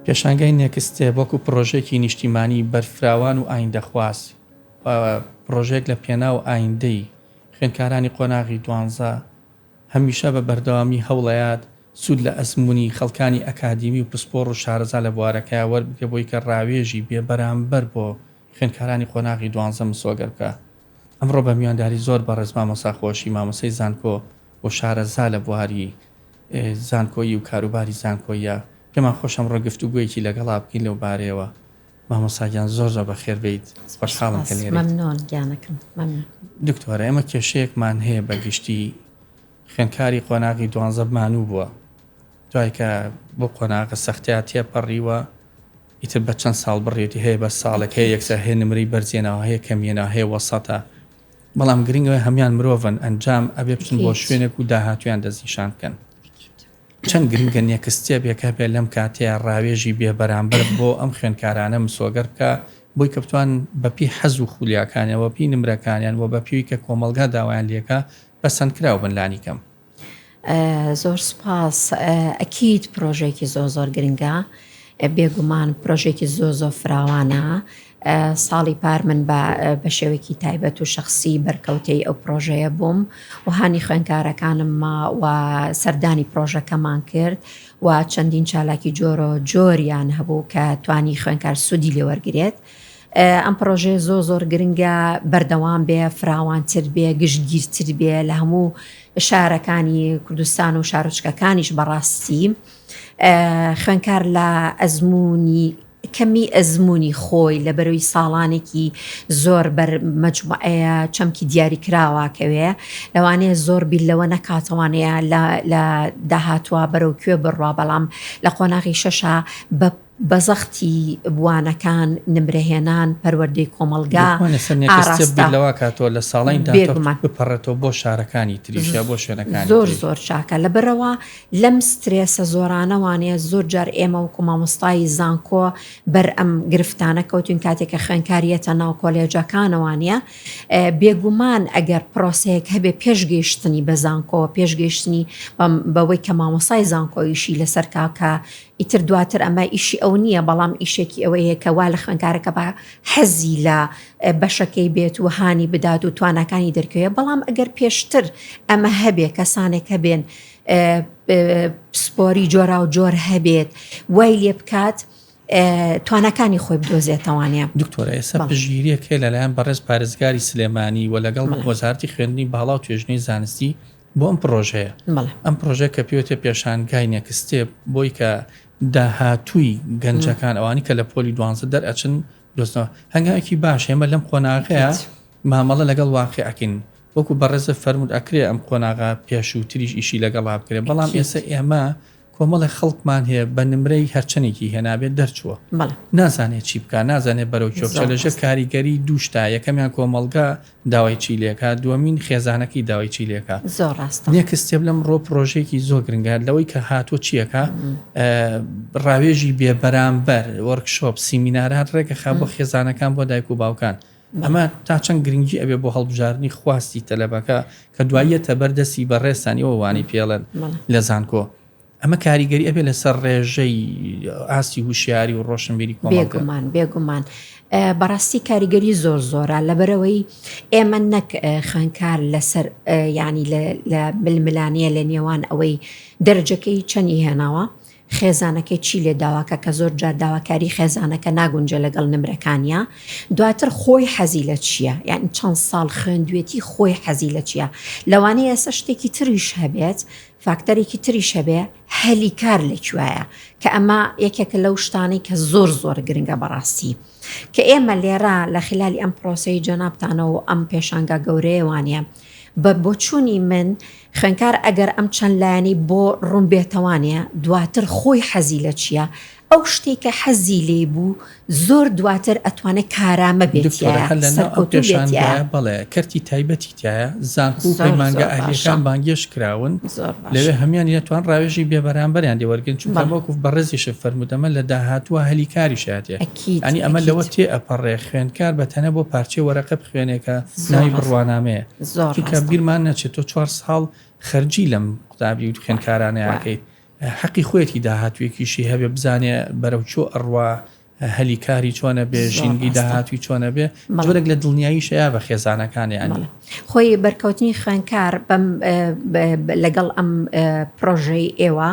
پێشانگای Next Step وەکو پڕۆژەیەکی نیشتیمانی بەرفراوان و ئایندەخواز و پڕۆژەیەک لە پێناو ئایندەی خوێندکارانی قۆناغی دوانزە هەمیشە بە بەردەوامی هەوڵەیات سوود لە ئەزموونی خەڵکانی ئەکادیمی و پسپۆڕ و شارەزا لە بوارەکەیا وەربگرێ بۆی کە ڕاوێژی بێ بەرامبەر بۆ خوێندکارانی قۆناغی دوانزە مسۆگەر بکا. ئەمڕۆ بە میوانداری زۆر بەڕێز مامۆستا خۆشی مامۆستای زانکۆ و شارەزا لە بواری زانکۆیی و کاروباری زانکۆییە پێمان خۆشە ئەمڕۆ گفتوگۆیەکی لەگەڵا بکەین لەو بارەیەوە. مامۆستا گیان زۆر زۆر بەخێر بێیت خۆشحاڵم کە لێرەیت. مەمنون گیانەکەم مەمنون. دکتۆرە ئێمە کێشەیەکمان هەیە بە گشتی خوێندکاری قۆناغی دوانزە مانوو بووە دوای کە بۆ قۆناغە سەختیا تێپەڕیوە ئیتر بە چەند ساڵ بڕێتی هەیە بە ساڵێک هەیە یەکسەر هەیە نمرەی بەرزێنەوە هەیە کەمیێنەوە هەیە وەسەتە بەڵام گرنگەوە هەمان مرۆڤن ئەنجام ئەبێ بچن بۆ شوێنێک و داهاتویان دەستنیشان بکەن چەند گرنگە Next Step ێک هەبێ لەم کاتەیە ڕاوێژی بێ بەرامبەر بۆ ئەم خوێندکارانە مسۆگەر بکا بۆی کە بتوان بەپی حەز و خولیاکانیان وە پی نمرەکانیان وە بە پێی کە کۆمەڵگا داوایان لێکا پەسەندکراو بن لانی کەم. زۆر سوپاس ئەکید پرۆژەیەکی زۆر زۆر گرنگە بێگومان پرۆژێکی زۆر زۆر فراوانە ساڵی پار من بە بە شێوەیەکی تایبەت و شەخسی بەرکەوتەی ئەو پرۆژەیە بووم و هانی خوێندکارەکانم ما و سەردانی پرۆژەکەمان کرد و چەندین چالاکی جۆرۆ جۆریان هەبوو کە توانی خوێندکار سوودی لێوەرگێت. ئەم پرۆژەیە زۆر زۆر گرنگە بەردەوام بێ فراوانتر بێ گشتگیرتر بێ لە هەموو شارەکانی کوردستان و شارۆچکەکانیش بەڕاستی خوێندکار لە ئەزمموی کەمی ئەزموونی خۆی لە بەرەوی ساڵانێکی زۆر بەر مەجموعەیە چەمکی دیاریکراوە کەوێ لەوانەیە زۆر بیر لەوە نەکاتەوانەیە لە داهاتوە بەرەو کوێ بڕوا بەڵام لە قۆناغی شەشا بە بە زەختی وانەکان، نمرەهێنان، پەروەردەی کۆمەڵگا، ئاراستە. لەوە کاتەوە لە ساڵانی داهاتوو بپەڕێتەوە بۆ شارەکانی تریش یا بۆ شوێنەکانی زۆر زۆر چاکە لەبەرئەوە لەم سترێسە زۆرانەوانەیە زۆر جار ئێمە وەکو مامۆستای زانکۆ بەر ئەم گرفتانە کەوتوین کاتێک کە خوێندکار یەتە ناو کۆلێجەکانەوانە بێگومان ئەگەر پرۆسەیەک هەبێ پێش گەیشتنی بە زانکۆ پێش گەیشتنی بەوەی کە مامۆستای زانکۆیشی لەسەر کاکە ئیتر دواتر ئەمە ئیشی ئەو نییە بەڵام ئیشێکی ئەوەیە کە وا لە خوێندکارەکە بە حەزی لە بەشەکەی بێت و هانی بدات و تواناکانی دەرکەوێت بەڵام ئەگەر پێشتر ئەمە هەبێ کەسانێک هەبێن پسپۆری جۆرا و جۆر هەبێت وای لێ بکات تواناکانی خۆی بدۆزێتەوانە. دکتۆرە ئێستا پشتگیریەک هەیە لەلایەن بەڕێز پارێزگاری سلێمانی و لەگەڵ وەزارەتی خوێندنی باڵا و توێژینەوەی زانستی بۆ ئەم پڕۆژەیە. ئەم پڕۆژەیە کە پێوتێ پێشانگای Next Step بۆی کە داهاتووی گەنجەکان ئەوانی کە لە پۆلی دوانزە دەرئەچن دۆزنەوە هەنگاوێکی باش ئێمە لەم قۆناغەیە مامەڵە لەگەڵ واقع ئەکەین وەکو بەڕێزت فەرمووت ئەکرێ ئەم قۆناغە پێشووتریش ئیشی لەگەڵا بکرێ بەڵام ئێستا ئێمە کۆمەڵێک خەڵکمان هەیە بە نمرەی هەرچەندێکی هێنابێت دەرچووە نازانێت چی بکات نازانێت بەرەو کوێ بچێت لەژێر کاریگەری دوو شتا یەکەمیان کۆمەڵگا داوای چی لێکا دووەمین خێزانەکەی داوای چی لێکا زۆر ڕاستە Next Step لەم ڕۆ پرۆژەیەکی زۆر گرنگە لەوەی کە هاتووە چیەکە ڕاوێژی بێبەرامبەر workshop سیمینارات ڕێکەخا بۆ خێزانەکان بۆ دایک و باوکان ئەمە تا چەند گرنگی ئەبێ بۆ هەڵبژاردنی خواستی تەلەبەکە کە دواییەتە بەر دەستی بەڕێزتان ئێوە وانەی پێڵێن لە زانکۆ ئەمە کاریگەری ئەبێ لەسەر ڕێژەی ئاستی هوشیاری و ڕۆشنبیری کۆمەڵگە. بێگومان بێگومان بەڕاستی کاریگەری زۆر زۆرە لەبەرەوەی ئێمە نەک خوێنکار لەسەر ینی لە ململانیە لە نێوان ئەوەی دەرجەکەی چەنی هێناوە خێزانەکەی چی لێ داواکە کە زۆر جار داواکاری خێزانەکە ناگونجێ لەگەڵ نمرەکانیا دواتر خۆی حەزی لە چییە یعنی چەند ساڵ خوێندوێتی خۆی حەزی لە چییە لەوانەیە ئێستا شتێکی تریش هەبێت فاکتەرێکی تریش هەبێ هەلی کار لە کوایە کە ئەمە یەکێکە لەو شتانەی کە زۆر زۆر گرنگە بەڕاستی کە ئێمە لێرە لە خلالی ئەم پرۆسەی جەنابتانەوە ئەم پێشانگا گەورەیەوانە بە بۆچوونی من خوێندکار ئەگەر ئەم چەند لایەنەی بۆ ڕوون بێتەوانێ دواتر خۆی حەزی لە چییە ئەو شتێک کە حەزی لێی بوو زۆر دواتر ئەتوانێت کارامە بێت دکتۆرە هەر لەناو ئەو پێشانگایە بەڵێ کەرتی تایبەتی تایە زانکۆ و پەیمانگا ئەهلیەکان بانگێشت کراون لەوێ هەمان یەتوان ڕاوێژی بێبەرامبەریان لێ وەرگن چونکە وەکو بەڕێزیشت فەرمووت ئەمە لە داهاتووە هەلی کاریش هاتیە یانی ئەمە لەوە تێ ئەپەڕێ خوێندکار بە تەنە بۆ پارچەی وەرەقە بخوێنێ کە ناوی بڕوانامەیە چونکە بیرمان نەچێت تۆ چوار ساڵ خەرجی لەم قوتابی و خوێندکارانە ئەکەیت. حەقی خۆیەتی داهاتوویەکیشی هەبێ بزانێ بەرەو چۆ ئەڕوا هەلی کاری چۆنە بێ ژینگەی داهاتووی چۆنە بێ جۆرێک لە دڵنیاییش ئەیا بە خێزانەکان یانی. خۆی بەرکەوتنی خوێندکار بەم لەگەڵ ئەم پرۆژەی ئێوە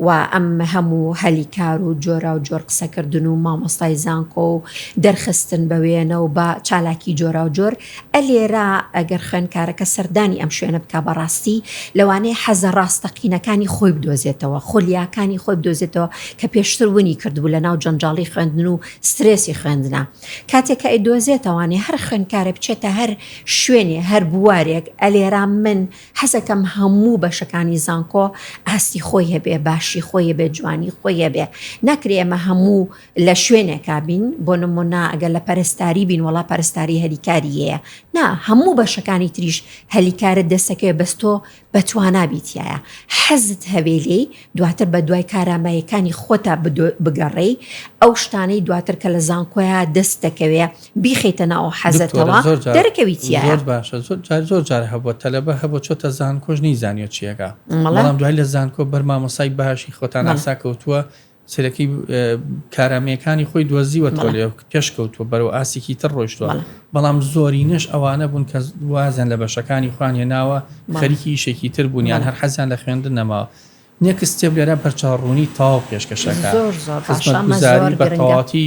و ئەم هەموو هەلی کار و جۆراو جۆر قسەکردن و مامۆستای زانکۆ و دەرخستن بە وێنە و بە چالاکی جۆراو جۆر ئەلێرە ئەگەر خوێندکارەکە سەردانی ئەم شوێنە بکا بەڕاستی لەوانەیە حەزە ڕاستەقینەکانی خۆی بدۆزێتەوە، خولیاکانی خۆی بدۆزێتەوە کە پێشتر ونی کردبوو لەناو جەنجاڵی خوێندن و سترێسی خوێندنا. کاتێک کە ئەیدۆزێتەوانێ هەر خوێندکارێ بچێتە هەر شوێنێ هەر بوارێک ئەلێرا من حەزەکەم هەموو بەشەکانی زانکۆ ئاستی خۆی هەبێ باشی خۆی هەبێ جوانی خۆی هەبێ ناکرێ ئێمە هەموو لە شوێنێکا بین بۆ نمونە ئەگەر لە پەرستاری بین وەڵا پەرستاری هەلی کاری هەیە نا هەموو بەشەکانی تریش هەلی کارت دەستەکەوێ بەس تۆ بەتوانا بی تیایا حەزت هەبێ لێی دواتر بە دوای کاراماییەکانی خۆتا بگەڕێی ئەو شتانەی دواتر کە لە زانکۆیا دەست دەکەوێ بیخەیتە ناو ئەو دکتۆرە حەزەتەوە زۆر جار دەرەکەوی تیایا. زۆر باشە زۆر جار زۆر جار هەبووە تەلەبە هەبووە چۆتە زانکۆش نەیزانیوە چیەکا بەڵێ. بەڵام دوای لە زانکۆ بەر مامۆستای باشی خۆتان بەڵێ. ئاسا کەوتووە سەرەکی کارامەیەکانی خۆی دۆزیوەتەوە لێ پێشکەوتووە بەرەو ئاستێکی تر ڕۆیشتووە بەڵام زۆرینەش ئەوانە بوون کە وازیان لە بەشەکانی خۆیان هێناوە خەریکی ئیشێکی تر بوون یان هەر حەزیان لە خوێندن نەماوە next step لێرە بەرچاوڕوونی تەواو پێشکەشەکە خزمەتگوزاری بە تەواوەتی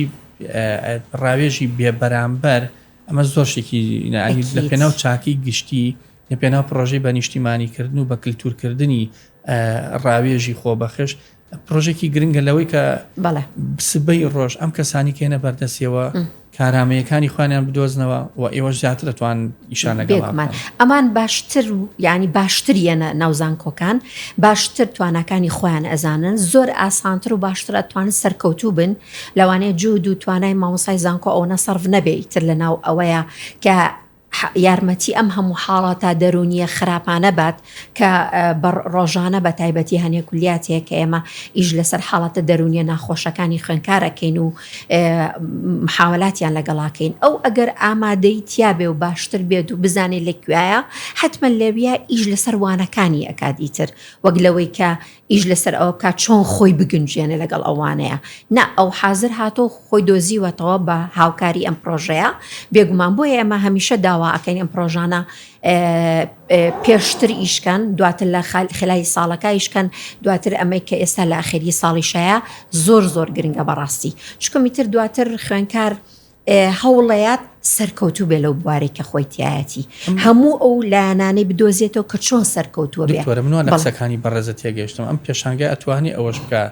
ڕاوێژی بێبەرامبەر ئەمە زۆر شتێکی لە پێناو چاکی گشتی لە پێناو پرۆژەی بە نیشتیمانیکردن و بە کلتورکردنی ڕاوێژی خۆبەخش پرۆژێکی گرنگە لەوەی کە سبەی ڕۆژ ئەم کەسانی کێنە بەردەستیەوە کارامەیەکانی خوانیان بدۆزنەوە و ئێوەش زیاتر دەتوان ئیشان لەگەڵ ئەمان باشتر ینی باشتر یەنە ناو زانکۆکان باشتر تواناکانی خۆیان ئەزانن زۆر ئاسانتر و باشتر ئەتوانن سەرکەوتوو بن لەوانەیە جوود و توانای مامۆسای زانکۆ ئەوەنە سەرف نەبێ ئیتر لە ناو ئەوەیە کە یارمەتی ئەم هەموو حاڵەتە دەروونییە خراپانە بات کە بە ڕۆژانە بە تایبەتی هەنێ کولیات هەیە کە ئێمە ئیش لەسەر حاڵەتە دەروونیە ناخۆشەکانی خوێندکار ئەکەین و محاولاتیان لەگەڵاکەین ئەو ئەگەر ئامادەی تیابێ و باشتر بێت و بزانێت لە کوایە حتمما لەویا ئیش لەسەر وانەکانی ئەکات ئیتر وەک لەوەی کە ئیش لەسەر ئەوە بکات چۆن خۆی بگونجێنێ لەگەڵ ئەو وانەیە نا ئەو حازر هاتۆ خۆی دۆزیوەتەوە بە هاوکاری ئەم پرۆژەیە بێگومان بۆیە ئێمە هەمیشە داوا ئەکەین ئەم پرۆژانە پێشتر ئیشکەن دواتر لە خلای ساڵەکە ئیشکەن دواتر ئەمەی کە ئێستا لە ئەخێری ساڵیشەیە زۆر زۆر گرنگە بەڕاستی چونکە میتر دواتر خوێنکار هەوڵەیات سەرکەوتوو بێ لەو بوارەی کە خۆی تیایەتی هەموو ئەو لایەنانەی بدۆزێتەوە کە چۆن سەرکەوتووە بێ. دکتۆرە من وا لە قسەکانی بەڕێزت تێگەیشتم ئەم پێشانگای ئەتوانی ئەوەش بکا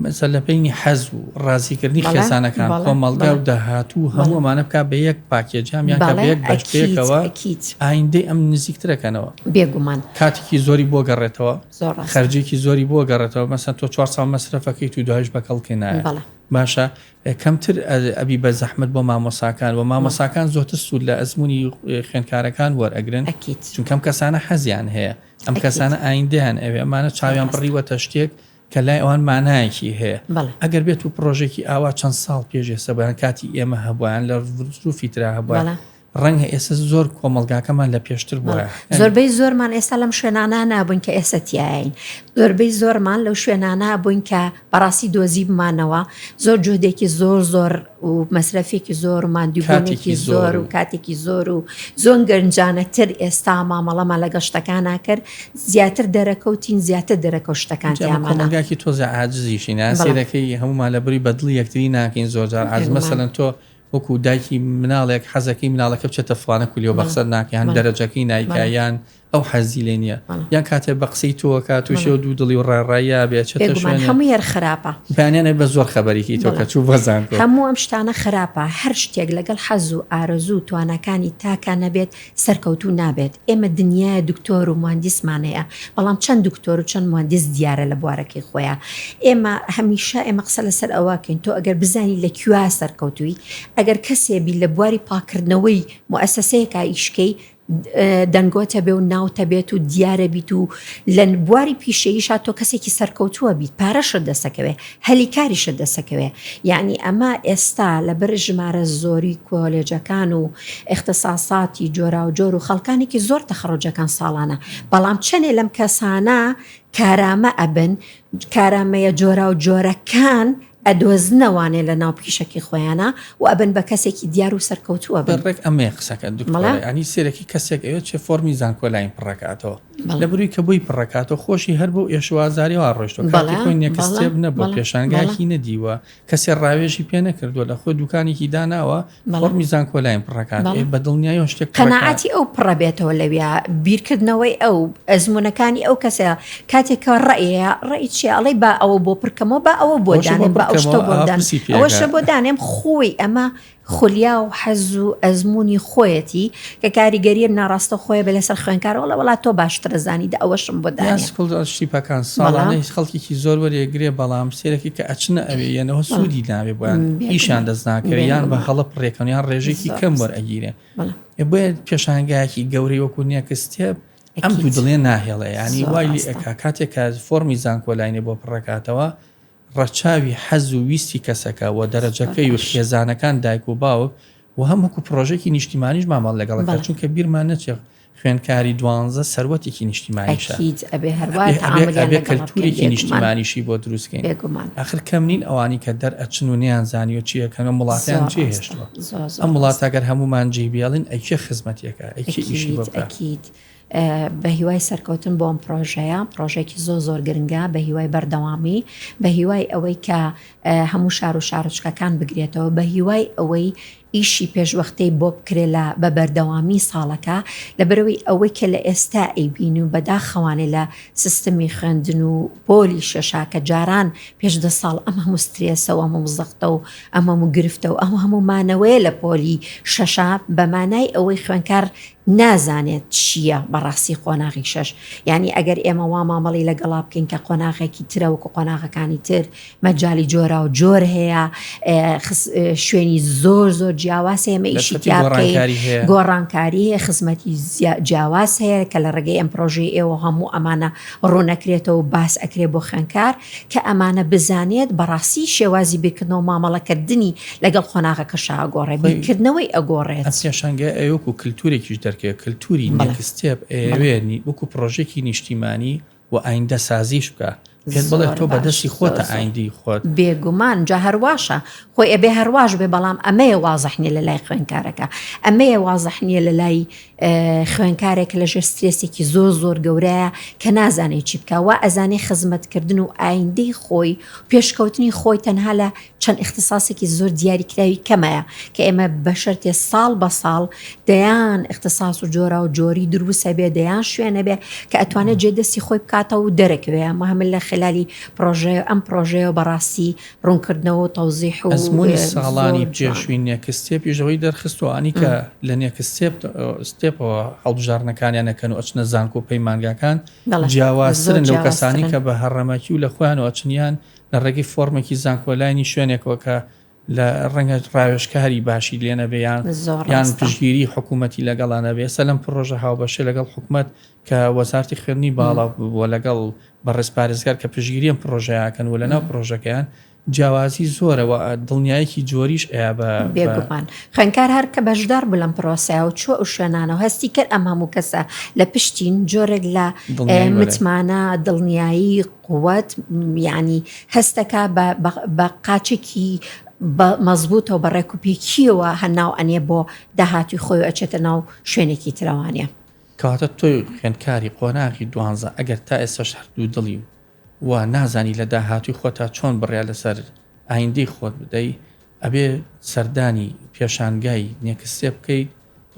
مەسەل لە بەینی حەز و ڕازیکردنی خێزانەکان کۆمەڵگا و داهاتوو هەموو ئەمانە بکا بە یەک پاکێج یان کە بە یەک بەش پێکەوە ئایندەی ئەم نزیکترەکەنەوە بێگومان کاتێکی زۆری بۆ گەڕێتەوە خەرجێکی زۆری بۆ گەڕێتەوە مەسەن تۆ چوار ساڵ مەسرەفەکەیت و دوایش بە کەڵکی نایە باشە کەمتر ئەبی بە زەحمەت بۆ مامۆساکان و مامۆساکان زۆرتر سوود لە ئەزموونی خوێندکارەکان وەرئەگرن ئەکید. چونکە ئەم کەسانە حەزیان هەیە ئەم ئەکید. کەسانە ئایندەیان ئەوێ ئەمانە چاویان ڕاستە. بڕیوەتە شتێک کە لای ئەوان مانایەکی هەیە بەڵێ. ئەگەر بێت و پڕۆژێکی ئاوا چەند ساڵ پێش ئێستا بوویان کاتی ئێمە هەبووایان لە زروفی ترا هەبووایە بەڵێ. ڕەنگە ئێستا زۆر کۆمەڵگاکەمان لە پێشتر بوایە. زۆربەی زۆرمان ئێستا لەم شوێنانە نابووین کە ئێستا تیاین. زۆربەی زۆرمان لەو شوێنانە بووین کە بەڕاستی دۆزیبمانەوە زۆر جوهدێکی زۆر زۆر و مەسرەفێکی زۆر و ماندووبوونێکی زۆر و کاتێکی زۆر و زۆن گەنجانەتر ئێستا مامەڵەمان لەگەڵ شتەکانا کرد زیاتر دەرەکەوتین زیاتر دەرەکەوت شتەکان تیامانا. کۆمەڵگاکی تۆزێ عاجزیشین سەیرەکەی هەموومان لە بری بە دڵی یەکتری ناکەین زۆر جار عاجز مەسەلەن تۆ وەکو دایکی مناڵێک حەزەکەی مناڵەکە بچێتە فڵانە کولیەوە بە قسەت ناکە یان دەرەجەکەی نایکا یان ئەو حەزی لێ نییە یان کاتێ بە قسەی تۆکە تووشێ و دوو دڵی و ڕاڕاییا بێ چێتە شوێنێ هەمووی هەر خراپە بەیانیان بە زۆر خەبەریکی تۆ کە چوو بە زانکۆ هەموو ئەم شتانە خراپە هەر شتێک لەگەڵ حەز و ئارەزوو و تواناکانی تاکا نەبێت سەرکەوتوو نابێت ئێمە دنیایە دکتۆر و موهەندیسمان هەیە بەڵام چەند دکتۆر و چەند موهەندیس دیارە لە بوارەکەی خۆیا ئێمە هەمیشە ئێمە قسە لەسەر ئەوە کەین تۆ ئەگەر بزانی لە کوێ سەرکەوتووی ئەگەر کەسێ بی لە بواری پاکردنەوەی موئەسەسەیەکا ئیشکەی. دەنگۆتە بێ و ناوتە بێت و دیارە بیت و لە بواری پیشەییشا تۆ کەسێکی سەرکەوتووە بیت پارەشت دەسەکەوێ هەلی کاریشت دەسەکەوێ یعنی ئەمە ئێستا لەبەر ژمارە زۆری کۆلێجەکان و ئیختساساتی جۆراوجۆر و خەڵکانێکی زۆر تەخەڕوجەکان ساڵانە بەڵام چەنێ لەم کەسانە کارامە ئەبن کارامەیە جۆراوجۆرەکان ئەدۆزنەوانێ لە ناو پیشەکی خۆیانا و ئەبن بە کەسێکی دیار و سەرکەوتوو ئەبن. ڕێک ئەمەیە قسەکە دکتۆرە یانی سێرەکی کەسێک ئەوێت چێ فۆرمی زانکۆلاین پڕەکاتەوە لە بروی کە بۆی پڕەکاتەوە خۆشی هەر بەو ئێش و ئازاریەوە ڕۆیشتوە کاتی خۆی نێکستێپ نەبووە پێشانگایەکی نەدیوە کەسێ ڕاوێژی پێ نەکردووە لە خۆی دوکانێکی داناوە فۆرمی زانکۆلاین پڕەکات بە دڵنیایەوە شتێک قەناعەتی ئەو پڕە بێتەوە لەویا بیرکردنەوەی ئەو ئەزمونونەکانی ئەو کەسە کاتێک کە ڕەیە ڕێی چیە ئەڵێ با ئەوە بۆ پرکەمەوە با ئەوە بۆ دانێم با ئەو شتە بۆ دانێم ئەوەشە بۆ دانێم خۆی ئەمە خولیا و حەز و ئەزموونی خۆیەتی کە کاریگەریە ناڕاستە خۆیە بە لەسەر خوێنکار وڵە وڵات تۆ باشترە زانی دە ئەوەشم بۆ دانێ سکۆڵەرشیپەکان ساڵانە هیچ خەڵکێکی زۆر وەرێگرێ بەڵام سێرەکی کە ئەچنە ئەوێ یەنەوە سوودی ناوێ بۆیان ئیشیان دەست ناکەوێ یان بە هەڵە پڕێکەن یان ڕێژێکی کەم وەرئەگیرێ بۆیە پێشانگایەکی گەورەی وەکو نێکستێپ ئەم دوو دڵێ ناهێڵێ ینی وای لێ ئەکا کاتێک کە فۆرمی زانکۆلاینێ بۆ پڕەکاتەوە ڕەچاوی حەز و ویستی کەسەکە و دەرەجەکەی و خێزانەکان دایک و باوک و هەم وەکو پرۆژێکی نیشتیمانیش مامەڵ لەگەڵ ئەکات چونکە بیرمان نەچێ خوێندکاری دوانزە سەروەتێکی نیشتیمانیشە ئەکید ئەبێ هەروا تەعامولیان ئەبێ لەگەڵا بکەین کەلتورێکی بێگومان نیشتیمانیشی بۆ دروست کەین بێگومان. ئاخر کەم نین ئەوانی کە دەرئەچن و نەیان زانیوە چی ئەکەن و وڵاتیان زۆر جێ ڕاستە هێشتووە زۆر زۆر ئەم وڵاتە ڕاستە گەر هەموومان جێی بێڵین ئەی کێ خزمەتی ئەکا ئەی کێ ئیشی بۆ ئەکید بکا ئەکید بە هیوای سەرکەوتن بۆ ئەم پرۆژەیە پرۆژێکی زۆر زۆر گرنگە بە هیوای بەردەوامی بە هیوای ئەوەی کە هەموو شار و شارۆچکەکان بگرێتەوە بە هیوای ئەوەی ئیشی پێشوەختەی بۆ بکرێ لە بە بەردەوامی ساڵەکە لەبەرئەوەی ئەوەی کە لە ئێستا ئەیبین و بەداخەوانێ لە سیستمی خوێندن و پۆلی شەشا کە جاران پێش دە ساڵ ئەم هەموو سترێسە و ئەم هەموو زەختە و ئەم هەموو گرفتە و ئەم هەموو مانەوەیە لە پۆلی شەشا بە مانای ئەوەی خوێندکار نازانێت چییە بەڕاستی قۆناغی شەش یانی ئەگەر ئێمە وا مامەڵی لەگەڵا بکەین کە قۆناغێکی ترە وەکو قۆناغەکانی تر مەجالی جۆرا و جۆر هەیە شوێنی زۆر زۆر جیاواز هەیە ئێمە ئیشی دەرفەتی تیا بکەین گۆڕانکاری هەیە. گۆڕانکاری هەیە خزمەتی جیاواز هەیە کە لە ڕێگەی ئەم پرۆژەی ئێوە هەموو ئەمانە ڕوونەکرێتەوە و باس ئەکرێ بۆ خوێندکار کە ئەمانە بزانێت بەڕاستی شێوازی بیرکردنەوە و مامەڵەکردنی لەگەڵ قۆناغەکەشا ئەگۆڕێ خۆی بیرکردنەوەی ئەگۆڕێت. ئەم پێشانگایە ئەوێ وەکو کلتورێکیش دەرکەوێت، کلتوری بەڵێ نێکست ستێپ بەڵێ. ئەیەوێ وەکو پرۆژەیەکی نیشتیمانی و ئایندە سازیش بکا پێت بڵێ زۆر تۆ باش بەدەستی زۆر خۆتە زۆر ئایندەی خۆت. بێگومان جا هەر واشە خۆی ئەبێ هەر واش بێ بەڵام ئەمەیە وازح نیە لە لای خوێندکارەکە ئەمەیە وازح نیە لە لای خوێندکارێک کە لەژێر سترێسێکی زۆر زۆر گەورەیە کە نازانێت چی بکە وا ئەزانێ خزمەتکردن و ئایندەی خۆی پێشکەوتنی خۆی تەنها لە چەند ئیختیساسێکی زۆر دیاریکراوی کەمەیە کە ئێمە بە شەرتێ ساڵ بە ساڵ دەیان ئیختیساس و جۆرا و جۆری دروست هەبێ دەیان شوێن هەبێ کە ئەتوانێت جێ دەستی خۆی بکاتەوە و دەرەکەوێ ئەمە هەمە لە خلالی پرۆژەیە ئەم پرۆژەیە بەڕاستی ڕوونکردنەوە و تەوزیح و ئەزموونی ساڵانی زۆر جوان. پێشووی نێکستێپیش ئەوەی دەرخستووە ئەوانەی کە لە نێکستێپ ستێپەوە هەڵبژاردنەکانیان ئەکەن و ئەچنە زانکۆ و پەیمانگاکان بەڵێ زۆر جیاوازترن لەو کەسانەی جیاوازترن. کە بە هەڕەمەکی و لە خۆیانەوە ئەچن یان لە ڕێگەی فۆرمێکی زانکۆلاینی شوێنێکەوە کە لە ڕەنگە ڕاوێژکاری باشی لێ نەبێ یان زۆر یان ڕاستە. پشتگیری حکوومەتی لەگەڵا نەبێ ئێستا لەم پڕۆژە هاوبەشە لەگەڵ حکوومەت کە وەزارتی خوێندنی باڵا بووە لەگەڵ بەڕێز پارێزگار کە پشتگیری ئەم پڕۆژەیە ئەکەن و لەناو پڕۆژەکەیان جیاوازی زۆرە و دڵنیایەکی جۆریش ئەیا بە بە بێگومان خوێندکار هەر کە بەشدار بوو لەم پرۆسەیە و چووە ئەو شوێنانە و هەستی کرد ئەم هەموو کەسە لە پشتین جۆرێک لە دڵنیایی وەرە متمانە دڵنیایی قوت یانی هەستەکا بە بە قاچێکی بە مەزبوتەوە بە ڕێکوپێکیەوە هەناو ئەنێ بۆ داهاتوی خۆی و ئەچێتە ناو شوێنێکی ترەوانە. کەواتە تۆی خوێندکاری قۆناغی دوانزە ئەگەر تا ئێستاش هەر دوودڵی و نازانی لە داهاتوی خۆتا چۆن بڕیار لەسەر ئایندەی خۆت بدەی ئەبێ سەردانی پێشانگای نێکستێپ بکەیت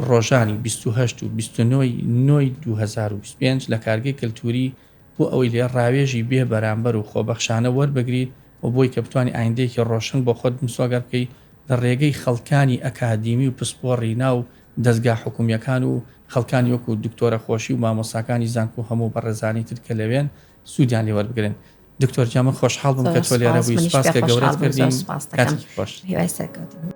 ڕۆژانی 28 و 29 نۆی 2025 لە کارگەی کەلتوری بۆ ئەوەی لێ ڕاوێژی بێ بەرامبەر و خۆبەخشانە وەربگریت و بۆی کە بتوانی ئایندەیەکی ڕۆشن بۆ خۆت مسۆگەر بکەی لە ڕێگەی خەڵکانی ئەکادیمی و پسپۆڕی ناو دەزگا حکومییەکان و خەڵکانی وەکو دکتۆرە خۆشی و مامۆستاکانی زانکۆ و هەموو بەڕێزانی تر کە لەوێن سوودیان لێ وەربگرن. دکتۆر گیان من خۆشحاڵ بووم زۆر کە تۆ لێرە سوپاس بووی منیش سوپاس پێ کە خۆشحاڵ گەورەت بووم زۆر کردین سوپاس دەکەم کاتێکی خۆش. هیوای سەرکەوتن.